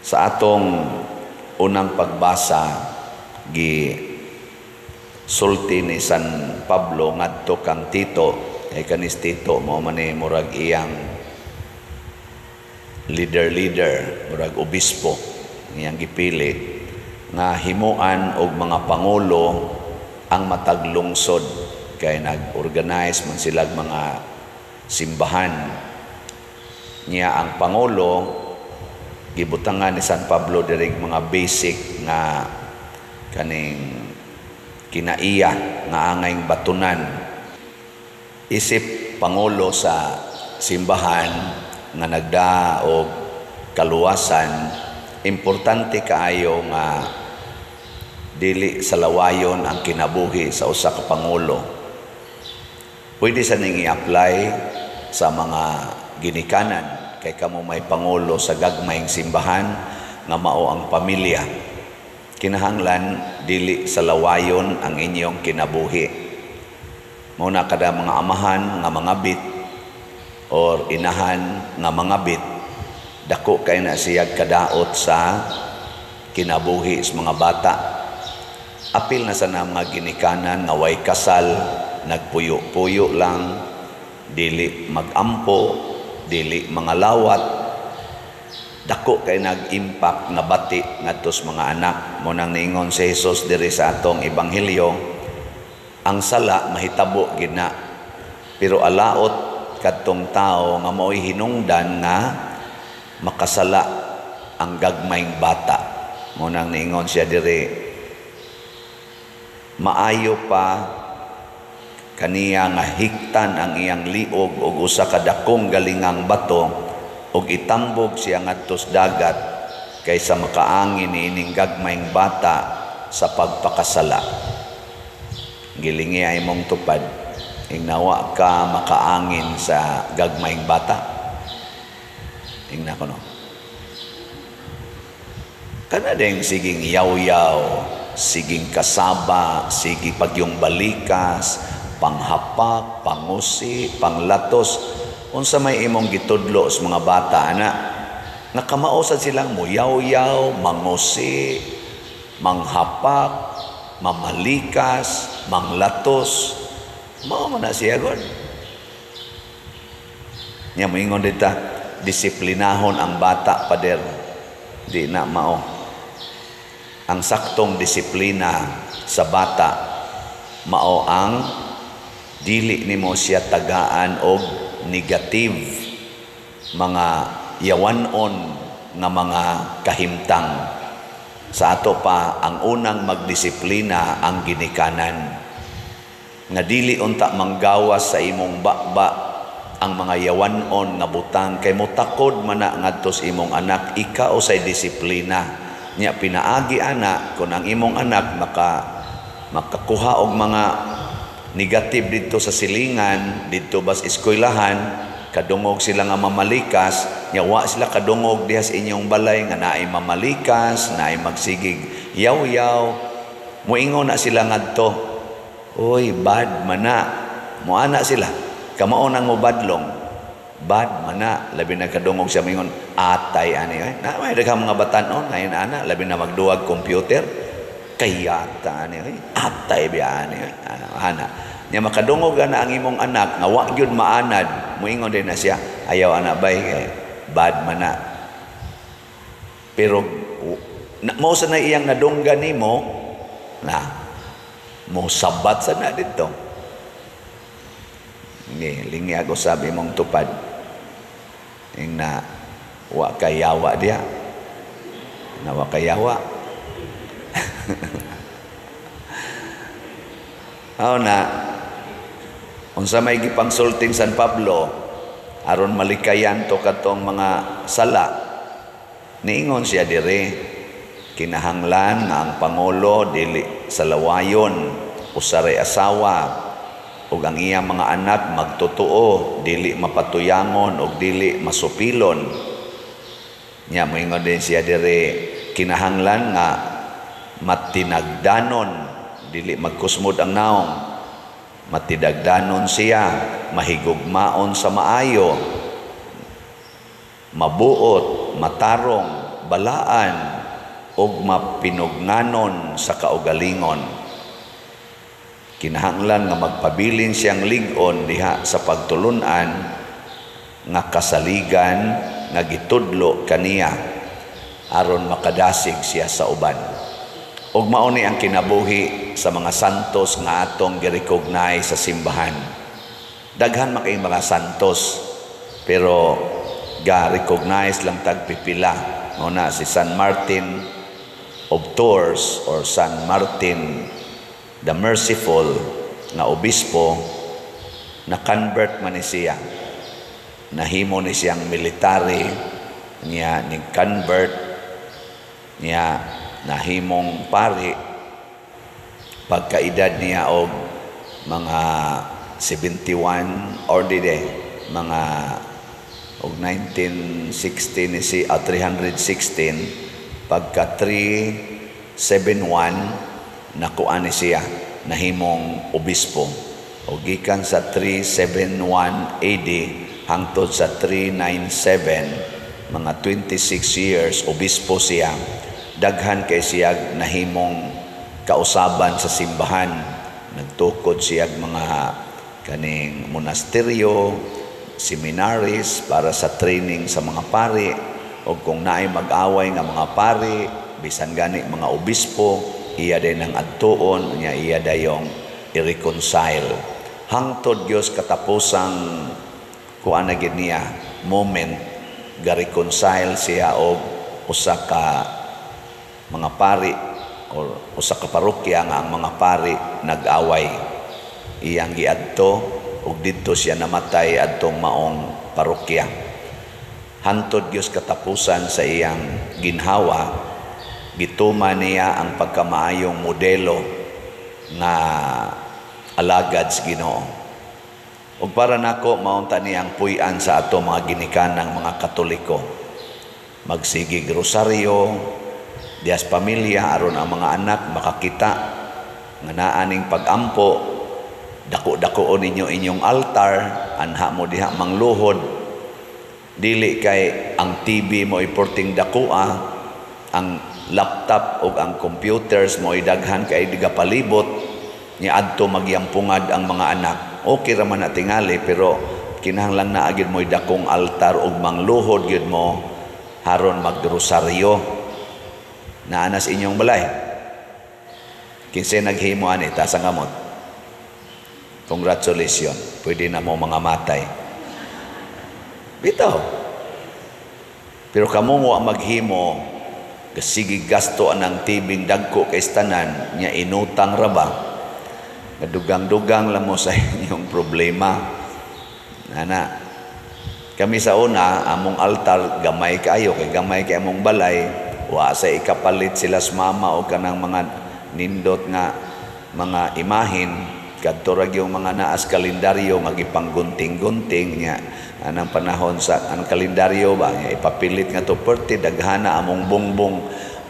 Sa atong unang pagbasa, gi sulti ni San Pablo ngadto kang Tito, kay kanis Tito mao man ni murag iyang leader leader, murag obispo iyang gipili, nga himuan og mga pangulo ang matag lungsod kay nag-organize man sila mga simbahan niya. Ang pangulo, gibutangan ni San Pablo diri mga basic nga kaning kinaiya nga angayng batunan isip pangulo sa simbahan nga nagdaa og kaluwasan. Importante kaayo nga dili sa lawayon ang kinabuhi sa usa ka pangulo. Pwede sa ning i-apply sa mga ginikanan kay kamo may pangulo sa gagmayng simbahan nga mao ang pamilya. Kinahanglan dili sa lawayon ang inyong kinabuhi. Mao na kada mga amahan nga mga bit or inahan nga mga bit, dako kay na siya kadaot sa kinabuhi sa mga bata. Apil na sa na mga ginikanan nga way kasal, nagpuyo-puyo lang, dili magampo, dili mga lawat, dako kay nag-impact nga bati ngadto sa mga anak. Mo nang niingon si Jesus diri sa atong ebanghelyo, ang sala mahitabo gid na, pero alaot kadtong tao nga mao'y hinungdan nga makasala ang gagmayng bata. Mo nang niingon siya diri, maayo pa kaniya nga hiktan ang iyang liog og usa ka dakong galingang bato ug itambog siya ngadto sa dagat kaysa makaangin niining gagmayng bata sa pagpakasala. Gilingi ay mong tupad, ingnawa ka makaangin sa gagmayng bata. Ingna ko no. Kana ding siging yaw-yaw, siging kasaba, sige pagyong balikas, panghapak, pangusi, panglatos. Unsa may imong gitudlo sa mga bata ana? Nga kamao sad silang muyaw-yaw, mangusi, manghapak, mamalikas, manglatos. Mao man na siya god. Nya moingon dita, disiplinahon ang bata, pader. Di na mao. Ang saktong disiplina sa bata mao ang dili nimo siya tagaan og negative mga yawanon nga mga kahimtang. Sa ato pa, ang unang magdisiplina ang ginikanan. Nga dili unta manggawas sa imong baba ang mga yawanon nga butang kay motakod man na ngadto sa imong anak. Ikaw say disiplina. Nya pinaagi ana, kung ang imong anak makakuha og mga negative didto sa silingan, didto bas eskwelahan, kadungog sila nga mamalikas, nya wa sila kadungog diha sa inyong balay nga naay mamalikas, naay magsigig yaw-yaw, muingon na sila ngadto, "Uy, bad mana." Muana sila. Kamao nang mobadlong. Bad mana, labi na kadungog siya mingon, "Atay ani." Ay, na may daghang mga batan-on ngayon ana, labi na magduwag computer. Kayata ani, ay, atay biya ani, ay, ana. Nya makadungog na ang imong anak nga wa gyud maanad, muingon din na siya, "Ayaw ana bay kay bad mana." Pero na, mao sa na iyang nadunggan nimo na mo sabat sa na didto. Ngi lingi ako sabi mong tupad. Ing na wa kayawa diya. Na wa kayawa. Aw na unsa may gipangsulting San Pablo aron malikayan to katong mga sala? Niingon siya diri, kinahanglan nga ang pangulo dili sa lawayon, usaray asawa, ug ang iyang mga anak magtotoo, dili mapatuyangon ug dili masupilon. Nya moingon din siya diri, kinahanglan nga matinagdanon, dili magkusmod ang naong, matidagdanon siya, mahigugmaon sa maayo, mabuot, matarong, Balaan ug mapinugnanon sa kaugalingon. Kinahanglan nga magpabilin siyang lig-on diha sa pagtulunan nga kasaligan nga gitudlo kaniya aron makadasig siya sa uban. Ug mao ni ang kinabuhi sa mga santos nga atong gi-recognize sa simbahan. Daghan man kay mga santos, pero ga-recognize lang tag pipila. Mao na si San Martin of Tours or San Martin the Merciful nga obispo, na convert man ni siya. Nahimo ni siyang military niya, ni convert niya, nahimong pari pagkaedad niya og mga 71 or dide mga og 1916 ni si 316. Pagka 371, nakuha ni siya, nahimong obispo, o gikan sa 371 AD hangtod sa 397, mga 26 years obispo siya. Daghan kay siya nahimong kausaban sa simbahan. Nagtukod siya mga kaning monasteryo, seminaries para sa training sa mga pari, o kung naay mag-away nga mga pari, bisan gani mga obispo, iya din ang adtuon niya, iya dayong i-reconcile hangtod Dios katapusang kuan na gid niya moment. Ga-reconcile siya og usa ka mga pari or usa ka parokya nga ang mga pari nag-away. Iyang giadto ug didto siya namatay adtong maong parokya. Hantod Dios katapusan sa iyang ginhawa, gituma niya ang pagkamaayong modelo nga alagad sa Ginoo. Ug para nako, maunta ni ang puy-an sa ato mga ginikanang mga Katoliko. Magsigig rosaryo dihas pamilya aron ang mga anak makakita nga naa ning pag-ampo. Dako-dakoon ninyo inyong altar, anha mo diha mangluhod. Dili kay ang TV mo iporting dakoa, ang laptop o ang computers mo daghan kay palibot ni adto magyampungad ang mga anak. Okay ra man na tingali, pero kinahanglan na agid mo dakong altar ug mangluhod gyud mo haron magrosaryo. Naa na sa inyong balay? Kinsay naghimo ani, taas ang kamot? Congratulations, pwede na mo mga matay. Bitaw. Pero kamo wa maghimo, sige gasto anang tibing dagko kay tanan nya, inutang ra ba? Nadugang-dugang lang mo sa inyong problema. Nana, kami sa una, among altar gamay kaayo kay gamay kay among balay, wa sa ikapalit sila sa mama o kanang mga nindot nga mga imahin. Kadto ra yung mga naas kalendaryo nga gipanggunting-gunting niya anang panahon sa anong kalendaryo ba niya ipapilit nga to. Perti daghana among bongbong,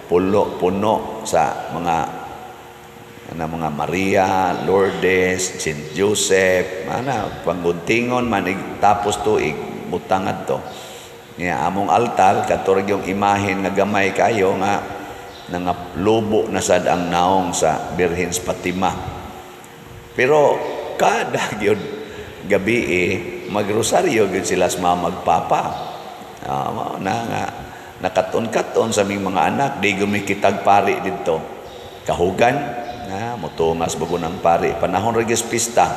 pulo puno sa mga ana mga Maria, Lourdes, Saint Joseph, ana pangguntingon man tapos tuig butang adto. Niya among altar kadto ra yung imahen nga gamay kayo nga nangaplubo na sad ang naong sa Birhen Fatima. Pero kada gyud gabi eh, magrosaryo gyud sila sa mga magpapa. Mao na nga nakaton-katon sa aming mga anak, di gumikitag pari didto. Kahugan, na motungas bago ng pari. Panahon ra gyud pista,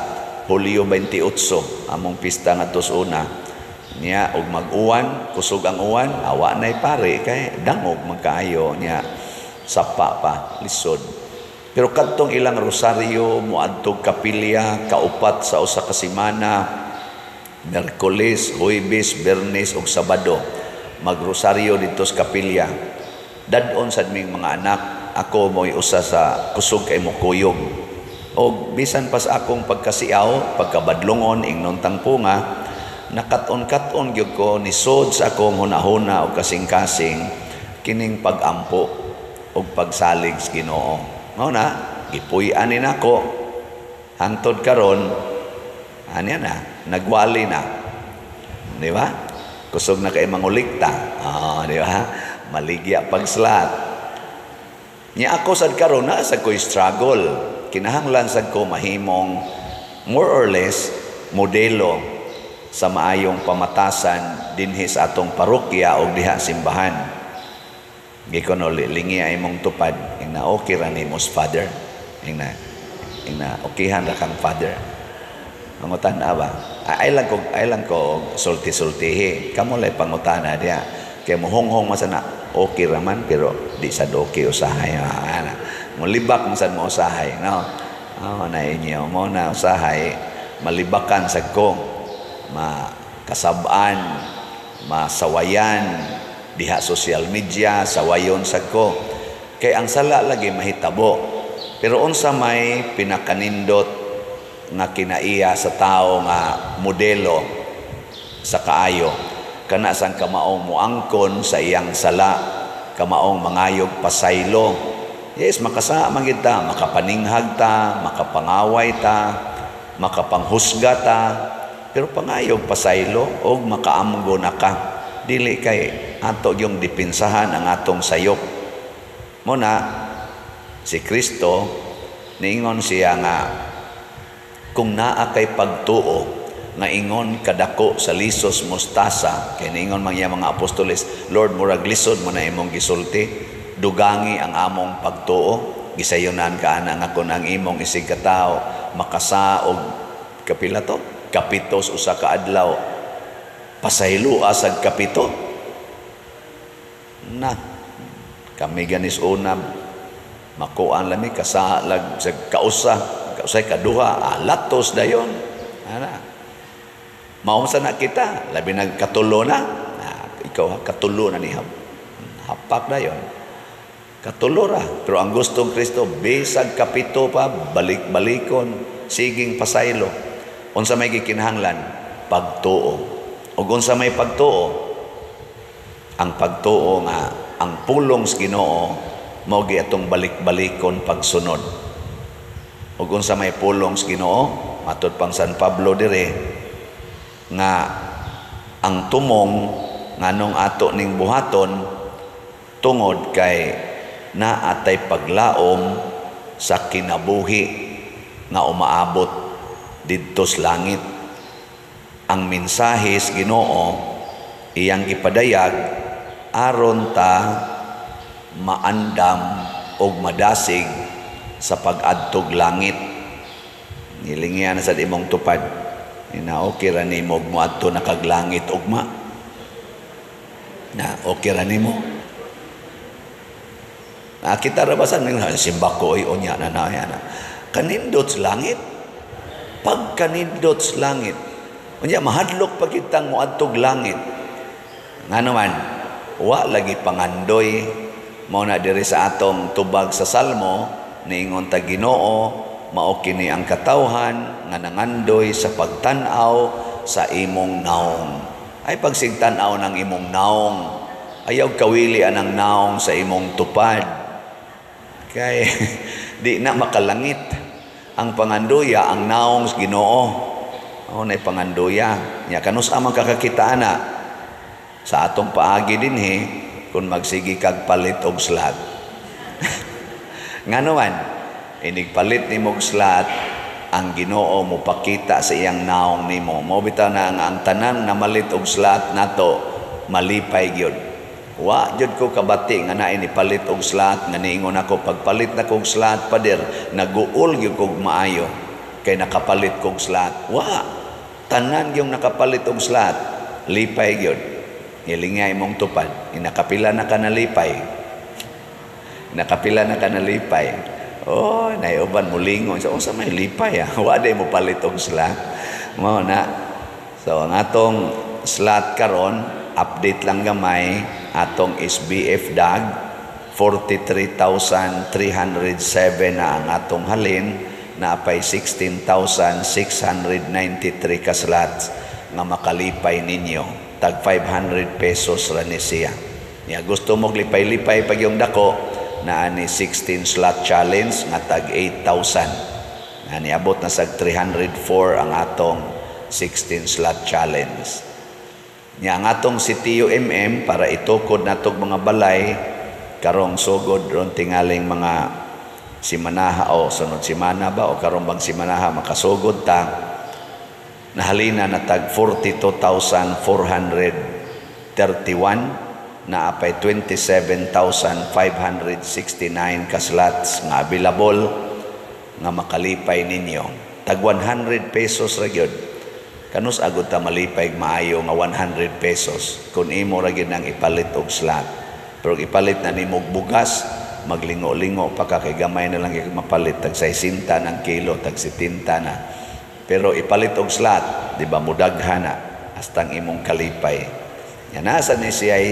Hulyo 28, among pista nga una. Niya og mag-uwan, kusog ang uwan, awa nay pari kay dangog magkaayo niya, sapa pa, lisod. Pero kadtong ilang rosaryo, moadtog kapilya kaupat sa usa ka semana, Miyerkules, Huwebes, Biyernes ug Sabado, magrosaryo didto sa kapilya. Dad-on sad ming mga anak, ako mo'y usa sa kusog kay mokuyog. Og bisan pa sa akong pagkasiaw, pagkabadlongon, ingnon tang punga, nakat-on-kat-on gyud ko, nisod sa akong hunahuna o kasing-kasing kining pag-ampo og pagsalig sa Ginoo. Mao na, gipuy-an ni nako hangtod karon, anya na, nagwali na. Di ba? Kusog na kay mangulikta. Ah, di ba? Maligya pag slot. Nya ako sad karon na sa ko'y struggle. Kinahanglan sad ko mahimong more or less modelo sa maayong pamatasan dinhi sa atong parokya o diha simbahan. Gikono lingi ay mong tupad, ingna okay ra nimo, Father. Ingna okayhan ra kang Father. Pangutana ba? Ay lang ko sulti-sultihi. Kamo lay pangutana diha. Kay mohonghong man sana, okay ra man pero di sad okay usahay. Ana. Molibak man sad mo usahay, no? Oh, na inyo mo na usahay malibakan sad ko, makasab-an, masawayan diha social media, sawayon sad ko. Kay ang sala lagi mahitabo. Pero unsa may pinakanindot nga kinaiya sa tao nga modelo sa kaayo, kana sang kamaong muangkon sa iyang sala, kamaong mangayog pasaylo. Yes, makasa man gid ta, makapaninghag ta, makapangaway ta, makapanghusga ta, pero pangayog pasaylo og makaamgo na ka. Dili kay ato yung dipinsahan ang atong sayop. Mo na si Kristo niingon siya nga kung naa kay pagtuo nga ingon kadako sa lisos mustasa, kay niingon man iya mga apostoles, "Lord, murag lisod mo na imong gisulti, dugangi ang among pagtuo." Gisayonan ka ana nga kun ang imong isig katawo makasaog kapila to kapitos usa ka adlaw, pasayloa sad kapito na. Kami ganis unab makuan lami kasalag sa kausa kausay kaduha, latos dayon ana. Maunsa na kita, labi nag katulo na. Ikaw ha, katulo na ni hapak dayon, katulo ra. Pero ang gustong Kristo, bisag kapito pa, balik-balikon, siging pasaylo. Unsa may gikinahanglan? Pagtuo. Ug unsa may pagtuo? Ang pagtuo nga ang pulong sa Ginoo mao gi atong balik-balikon pagsunod. Ug unsa may pulong sa Ginoo? Matud pang San Pablo dire nga ang tumong nganong ato ning buhaton tungod kay naatay paglaom sa kinabuhi nga umaabot didto sa langit. Ang mensahe sa Ginoo iyang gipadayag aron ta maandam og madasig sa pag-adtog langit. Nilingian na sa imong tupad. Ina okay ra nimo og moadto na kag langit ugma. Na okay ra nimo. Nakita ra ba sa simba ko oy, unya na na na. Kanindot sa langit. Pagkanindot sa langit. Unya mahadlok pa kitang moadtog langit. Ngano man, wa lagi pangandoy. Mao na diri sa atong tubag sa Salmo, niingon ta, "Ginoo, mao kini ang katawhan nga nangandoy sa pagtan-aw sa imong naong." Ay pagsigtan-aw ng imong naong. Ayaw kawili anang naong sa imong tupad. Kay di na makalangit. Ang panganduya, ang naong sa Ginoo. O na panganduya. Nya kanus amang kakakita ana sa atong paagi dinhi kung magsigi kag palit og slot. Ngano man, inig palit nimo og slot, ang Ginoo mopakita sa iyang naong nimo. Mao bitaw na ang tanan na malit og slot nato malipay gyud. Wa jud ko kabati nga naay nipalit og slot nga niingon ako, "Pagpalit na kog slot, Pader, naguol gyud kog maayo kay nakapalit kog slot." Wa. Tanan gyud nakapalit og slot, lipay gyud. Nilingay imong tupad, inakapila na ka nalipay. Nakapila na ka nalipay. Oh, naiuban mulingon sa unsa may lipay ah. Wa day mo palit og slot. Mao na. So ang atong slot karon, update lang gamay, atong SBF dag 43,307 na ang atong halin, naapay 16,693 ka slots nga makalipay ninyo. Tag 500 pesos ra ni siya. Nya gusto mo lipay-lipay pag yung dako, naa ni 16 slot challenge nga tag 8,000. Na niabot na sag 304 ang atong 16 slot challenge. Nya ang atong Sitio MM para itukod natog mga balay karong sugod ron tingaling mga simanaha o sunod simana ba o karong bang simanaha makasugod ta, nahalina na tag 42,431 na apay 27,569 ka slots nga available nga makalipay ninyo. Tag 100 pesos ra gyud. Kanus agud ta malipay maayo nga 100 pesos kung imo ra gyud nang ipalit og slot. Pero ipalit na nimo og bugas, maglingo-lingo pa ka kay gamay na lang gyud mapalit, tag 60 ng kilo, tag 70 na. Pero ipalit og slot, di ba, mudaghan na hastang imong kalipay. Yan nasa ni siya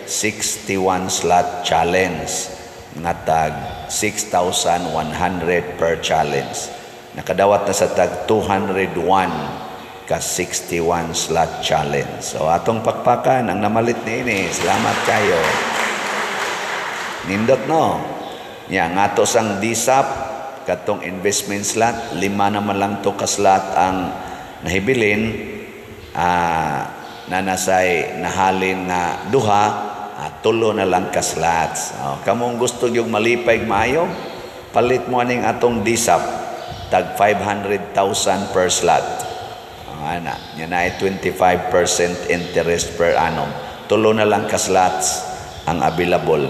61 slot challenge nga tag 6,100 per challenge. Nakadawat na sa tag 201 ka 61 slot challenge. So atong pakpakan ang namalit niini. Salamat kayo. Nindot, no? Nya ngato sang DSAP katong investment slot, lima naman lang to ka slot ang nahibilin, na nasay nahalin nga duha, tulo na lang ka slots. Oh, kamong gusto yung malipay maayo, palit mo aning atong DSAP tag 500,000 per slot. Oh, ana, nya na 25% interest per annum. Tulo na lang ka slots ang available.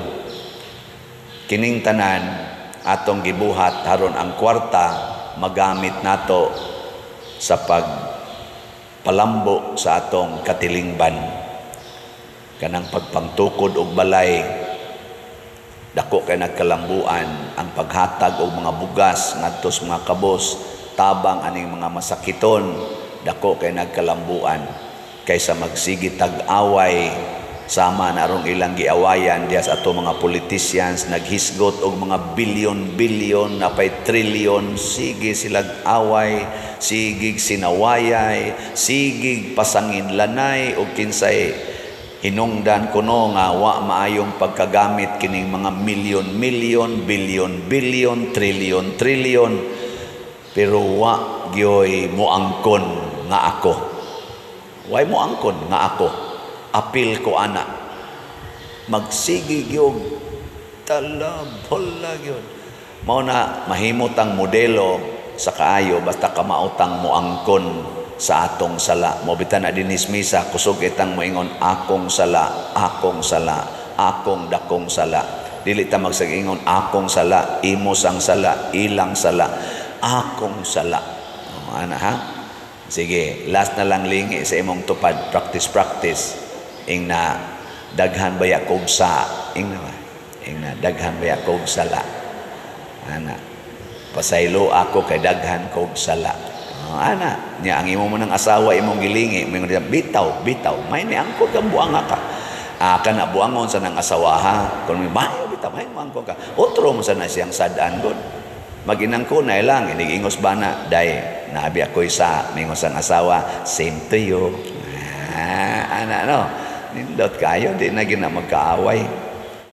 Kining tanan atong gibuhat haron ang kwarta magamit nato sa pagpalambo sa atong katilingban, kanang pagpangtukod og balay, dako kay nagkalambuan ang paghatag og mga bugas ngadto sa mga kabos, tabang aning mga masakiton, dako kay nagkalambuan kaysa magsige tag-away sama na arong ilang giawayan diya sa ato mga politicians, naghisgot og mga bilyon-bilyon, napay trilyon, sige silag away, sigig sinawayay, sigig pasangin lanay og kinsay hinungdan kuno nga wa maayong pagkagamit kining mga milyon-milyon, bilyon-bilyon, trilyon-trilyon, pero wa gyoy moangkon nga ako. Way moangkon nga ako. Apil ko ana. Magsige gyud talabola gyud. Mao na mahimot ang modelo sa kaayo basta kamautang moangkon sa atong sala. Mo bitan na dinis misa kusog itang moingon, "Akong sala, akong sala, akong dakong sala." Dili ta magsagingon, "Akong sala, imo sang sala, ilang sala, akong sala." Oh, ana ha? Sige, last na lang lingi sa imong tupad, practice practice. Ing na daghan baya kog sa, ing na ba? Ing na daghan baya kog sala. Ana. Pasaylo ako kay daghan kog sala. Oh, ana, nya ang imo mo ng asawa imong gilingi, moingon siya, "Bitaw, bitaw, may ni angkod kang buanga ka." Ah, kana buangon sa nang asawa ha. Kung may mayo bitaw, may mo angkod ka. Otro mo sa na siyang sad-an god. Maginang ko na lang, inigingos ba na, day, naabi ako'y sa, mingos ang asawa, "Same to you." Ah, ana no. Nindot kayo, di na gina magkaaway.